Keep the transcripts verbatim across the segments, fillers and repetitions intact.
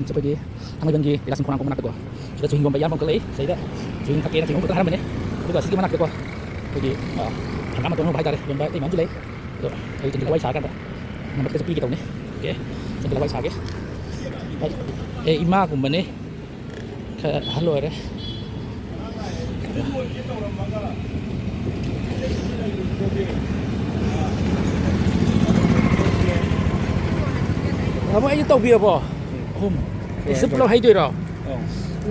ꯆꯠꯄꯒꯤ ꯊꯥꯡꯃꯩꯕꯟꯒꯤ ꯂꯤꯂꯥ ꯁꯤꯡ ꯈꯣꯡꯅꯥꯡ ꯈꯣꯡ ꯃꯅꯥꯛꯇꯀꯣ, ꯁꯤꯗ ꯆꯨꯍꯤꯡ ꯌꯣꯟꯕ ꯏꯌꯥꯝꯕ ꯑꯃꯈꯛ ꯂꯩ꯫ ꯁꯤꯗ ꯆꯨꯍꯤꯡ ꯊꯛꯀꯦꯅ ꯆꯨꯍꯤꯡ ꯑꯃꯈꯛꯇ ꯍꯥꯏꯔꯝꯕꯅꯦ꯫ ꯑꯗꯨꯒ ꯁꯤꯒꯤ ꯃꯅꯥꯛꯇꯀꯣ ꯑꯩꯈꯣꯏꯒꯤ, ꯑ, ꯍꯪꯒꯥꯝ ꯃꯇꯣꯟ ꯑꯅꯧꯕ ꯍꯥꯏꯇꯥꯔꯦ, ꯌꯣꯟꯕ ꯏꯇꯩꯃ ꯑꯃꯁꯨ ꯂꯩ꯫ ꯑꯗꯣ ꯑꯩ ꯆꯟꯗꯤꯒ ꯋꯥꯔꯤ ꯁꯥꯔꯀꯥꯟꯗ ꯅꯝꯕꯔꯁꯦ ꯄꯤꯒꯦ ꯇꯧꯅꯤ꯫ ꯑꯣꯀꯦ, ꯆꯟꯗꯤꯒ ꯋꯥꯔꯤ ꯁꯥꯒꯦ꯫ ꯑꯦ, ꯏꯃꯥꯒꯨꯝꯕꯅꯦ꯫ ꯈꯔ ꯑꯍꯜ ꯑꯣꯏꯔꯦ꯫ ꯇꯥꯃꯣ, ꯑꯩꯁꯨ ꯇꯧꯕꯤꯔꯕꯣ? ꯑꯍꯨꯝ꯫ ꯑꯩꯁꯨ ꯄꯨꯂꯞ ꯍꯩꯗꯣꯏꯔꯣ? ꯑꯧ꯫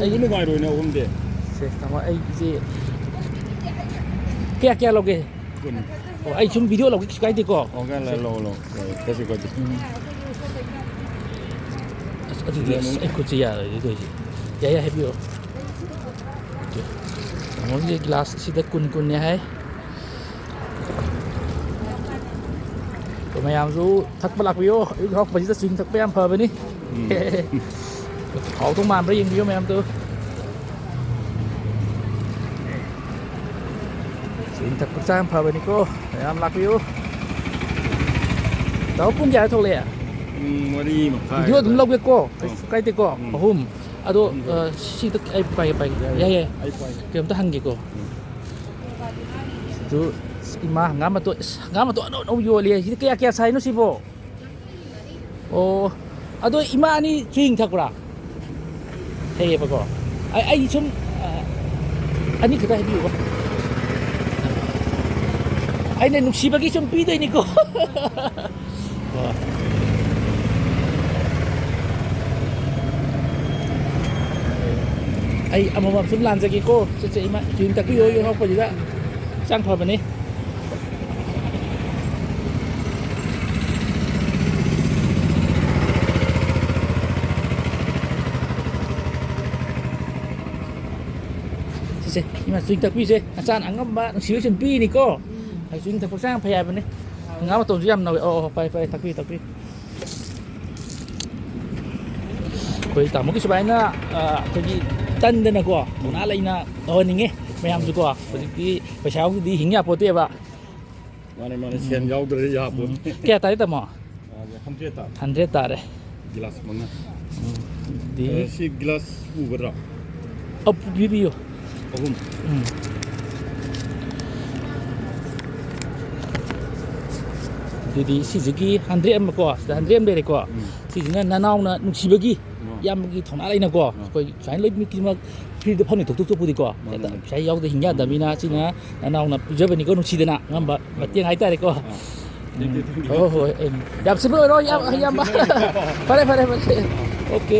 ꯑꯩ ꯎꯕ ꯅꯨꯡꯉꯥꯏꯔꯣꯏꯅꯦ ꯑꯍꯨꯝꯗꯤ꯫ ꯁꯦ, ꯇꯥꯃꯣ, ꯑꯩꯁꯦ ꯀꯌꯥ ꯀꯌꯥ ꯂꯧꯒꯦ? ꯀꯨꯟ꯫ ꯑꯣ, ꯑꯩ ꯁꯨꯝ ꯚꯤꯗꯤꯑꯣ ꯂꯧꯒꯦ, ꯀꯩꯁꯨ ꯀꯥꯏꯗꯦꯀꯣ? ꯑꯣ, ꯀꯥꯏ ꯂꯩ? ꯂꯧ, ꯂꯧ꯫ ꯑꯦ, ꯀꯩꯁꯨ ꯀꯥꯏꯗꯦ꯫ ꯎꯝ꯫ ꯑꯁ, ꯑꯗꯨꯗꯤ, ꯑꯁ, ꯑꯩ ꯈꯨꯠꯁꯦ ꯌꯥꯔꯣꯏ, ꯑꯗꯨ ꯇꯧꯔꯤꯁꯦ꯫ ꯌꯥꯏ, ꯌꯥꯏ, ꯍꯥꯏꯕꯤꯔꯣ꯫ ꯇꯥꯃꯣꯒꯤ ꯒ꯭ꯂꯥꯁ ꯑꯁꯤꯗ ꯀꯨꯟ ꯀꯨꯟꯅꯦ ꯍꯥꯏ꯫ ꯑꯗꯣ ꯃꯌꯥꯝꯁꯨ ꯊꯛꯄ ꯂꯥꯛꯄꯤꯌꯣ꯫ ꯑꯌꯨꯛ ꯍꯧꯔꯛꯄꯁꯤꯗ ꯆꯨꯍꯤꯡ ꯊꯛꯄ ꯌꯥꯝ ꯐꯕꯅꯤ꯫ ꯎꯝ꯫ ꯍꯥꯎꯗꯧ ꯃꯥꯟꯕ꯭ꯔꯥ ꯌꯦꯡꯕꯤꯌꯣ ꯃꯌꯥꯝꯗꯨ꯫ ꯆꯨꯍꯤꯡ ꯊꯛꯄ ꯍꯛꯆꯥꯡ ꯌꯥꯝ ꯐꯕꯅꯤꯀꯣ꯫ ꯃꯌꯥꯝ ꯂꯥꯛꯄꯤꯌꯨ꯫ ꯇꯥꯃꯣ, ꯄꯨꯡ ꯀꯌꯥꯗ ꯊꯣꯛꯂꯛꯑꯦ? ꯄꯨꯡ ꯃꯔꯤ ꯃꯈꯥꯏ ꯚꯤꯗꯤꯑꯣ ꯑꯗꯨꯝ ꯑꯗꯥꯏ꯫ ꯂꯧꯒꯦꯀꯣ꯫ ꯑꯥ꯫ ꯀꯩꯁꯨ ꯀꯥꯏꯗꯦꯀꯣ꯫ ꯎꯝ꯫ ꯑꯍꯨꯝ꯫ ꯑꯗꯣ, ꯑꯍꯨꯝꯗ꯫ ꯑ, ꯁꯤꯗ ꯑꯩ ꯄꯥꯏꯒꯦ, ꯄꯥꯏꯒꯦ꯫ ꯌꯥꯏ, ꯌꯥꯏ, ꯌꯥꯏ꯫ ꯑꯩ ꯄꯥꯏꯒꯦ꯫ ꯀꯩꯅꯣꯝꯇ ꯍꯪꯒꯦꯀꯣ꯫ ꯎꯝ꯫ ꯑꯗꯨ ꯏꯃꯥ ꯍꯪꯒꯥꯝ ꯃꯇꯣꯟ, ꯏꯁ, ꯍꯪꯒꯥꯝ ꯃꯇꯣꯟ ꯑꯅꯧ ꯑꯅꯧꯕ ꯌꯣꯜꯂꯤ ꯍꯥꯏꯁꯤꯗꯤ ꯀꯌꯥ ꯀꯌꯥ ꯁꯥꯏꯅꯣ ꯁꯤꯕꯣ? ꯑꯣ, ꯑꯗꯣ ꯏꯃꯥ ꯑꯅꯤ ꯆꯨꯍꯤꯡ ꯊꯛꯄ꯭ꯔꯥ? ꯊꯛꯑꯦꯕꯀꯣ꯫ ꯑꯩ, ꯑꯩ ꯁꯨꯝ, ꯑ, ꯑꯅꯤ ꯈꯛꯇ ꯍꯥꯏꯕꯤꯌꯨꯕ꯫ ꯑꯩꯅ ꯅꯨꯡꯁꯤꯕꯒꯤ ꯁꯨꯝ ꯄꯤꯗꯣꯏꯅꯤꯀꯣ꯫ ꯑꯣ꯫ ꯑꯩ ꯑꯃꯃꯝ ꯁꯨꯝ ꯂꯥꯟꯖꯒꯦꯀꯣ꯫ ꯁꯦ, ꯁꯦ, ꯏꯃꯥ, ꯆꯨꯍꯤꯡ ꯊꯛꯄꯤꯌꯣ, ꯌꯨꯝ ꯍꯧꯔꯛꯄꯁꯤꯗ꯫ ꯍꯛꯆꯥꯡ ꯐꯕꯅꯤ꯫ ꯁꯤꯁꯦ, ꯏꯃꯥ, ꯆꯨꯍꯤꯡ ꯊꯛꯄꯤꯁꯦ꯫ ꯅꯆꯥꯅ ꯑꯉꯝꯕ ꯅꯨꯡꯁꯤꯕ ꯁꯨꯝ ꯄꯤꯔꯤꯅꯤꯀꯣ꯫ ꯎꯝ꯫ ꯑꯩ ꯆꯨꯍꯤꯡ ꯊꯛꯄ ꯍꯛꯆꯥꯡ ꯐꯩ ꯍꯥꯏꯕꯅꯤ꯫ ꯍꯪꯒꯥꯝ ꯃꯇꯣꯟꯁꯨ ꯌꯥꯝ ꯅꯧꯋꯦ꯫ ꯑꯣ, ꯑꯣ, ꯐꯔꯦ, ꯐꯔꯦ, ꯊꯛꯄꯤꯌꯨ, ꯊꯛꯄꯤꯌꯨ꯫ ꯑꯩꯈꯣꯏ ꯇꯥꯃꯣꯒꯤ ꯁꯨꯃꯥꯏꯅ, ꯑ, ꯑꯩꯈꯣꯏꯒꯤ ꯇꯟꯗꯅꯀꯣ, ꯎꯝ꯫ ꯊꯧꯅꯥ ꯂꯩꯅ ꯇꯧꯍꯟꯅꯤꯡꯉꯤ ꯃꯌꯥꯝꯁꯨꯀꯣ꯫ ꯍꯧꯖꯤꯛꯇꯤ ꯄꯩꯁꯥ ꯌꯥꯎꯗ꯭ꯔꯗꯤ ꯍꯤꯡ ꯌꯥꯄꯣꯠꯇꯦꯕ꯫ ꯃꯥꯅꯦ, ꯃꯥꯅꯦ, ꯁꯦꯟ ꯎꯝ꯫ ꯌꯥꯎꯗ꯭ꯔꯗꯤ ꯌꯥꯄꯣꯠ꯫ ꯎꯝ꯫ ꯀꯌꯥ ꯇꯥꯔꯦ, ꯇꯥꯃꯣ? ꯑꯥ, ꯍꯟꯗ꯭ꯔꯦꯠ ꯇꯥꯔꯦ꯫ ꯍꯟꯗ꯭ꯔꯦꯠ ꯇꯥꯔꯦ꯫ ꯒꯤꯂꯥꯁ ꯃꯉꯥ꯫ ꯎꯝ꯫ ꯑꯗꯨꯗꯤ ꯑꯦ, ꯁꯤ ꯒ꯭ꯂꯥꯁ ꯄꯨꯒꯗ꯭ꯔꯥ? ꯑ, ꯄꯨꯕꯤꯕꯤꯌꯨ꯫ ꯑꯍꯨꯝ꯫ ꯎꯝ꯫ ꯑꯗꯨꯗꯤ ꯁꯤꯁꯤꯒꯤ ꯍꯟꯗ꯭ꯔꯦꯠ ꯑꯃꯀꯣ, ꯁꯤꯗ ꯍꯟꯗ꯭ꯔꯦꯠ ꯑꯃ ꯂꯩꯔꯦꯀꯣ꯫ ꯎꯝ꯫ ꯁꯤꯁꯤꯅ ꯅꯅꯥꯎꯅ ꯅꯨꯡꯁꯤꯕꯒꯤ, ꯑꯥ꯫ ꯏꯌꯥꯝꯕꯒꯤ ꯊꯧꯅꯥ ꯂꯩꯅꯀꯣ꯫ ꯑꯥ꯫ ꯑꯩꯈꯣꯏ ꯁꯨꯃꯥꯏꯅ ꯂꯣꯏ ꯃꯤ ꯈꯨꯗꯤꯡꯃꯛ ꯐ꯭ꯔꯤꯗ ꯐꯝꯅꯤ ꯊꯣꯛꯇꯣꯛ ꯊꯣꯛꯄꯨꯗꯤꯀꯣ꯫ ꯃꯥꯅꯦ, ꯍꯦꯛꯇ ꯃꯥꯅꯦ꯫ ꯄꯩꯁꯥ ꯌꯥꯎꯗ ꯍꯤꯡ ꯌꯥꯗꯕꯅꯤꯅ ꯁꯤꯅ ꯅꯅꯥꯎꯅ ꯄꯤꯖꯕꯅꯤꯀꯣ, ꯅꯨꯡꯁꯤꯗꯅ ꯉꯝꯕ ꯃꯇꯦꯡ ꯍꯥꯏꯇꯥꯔꯦꯀꯣ꯫ ꯑꯥ꯫ Thank you, um. Thank you꯫ ꯍꯣꯏ, ꯍꯣꯏ, ꯍꯣꯏ꯫ ꯎꯝ꯫ ꯌꯥꯝ simple ꯑꯣꯏꯔꯣ, ꯏꯌꯥꯝ-, ꯑꯥ, ꯌꯥꯝ ꯏꯌꯥꯝꯕ꯫ Simple ꯑꯣꯏꯔꯣ꯫ ꯐꯔꯦ, ꯐꯔꯦ, ꯐꯔꯦ꯫ OK꯫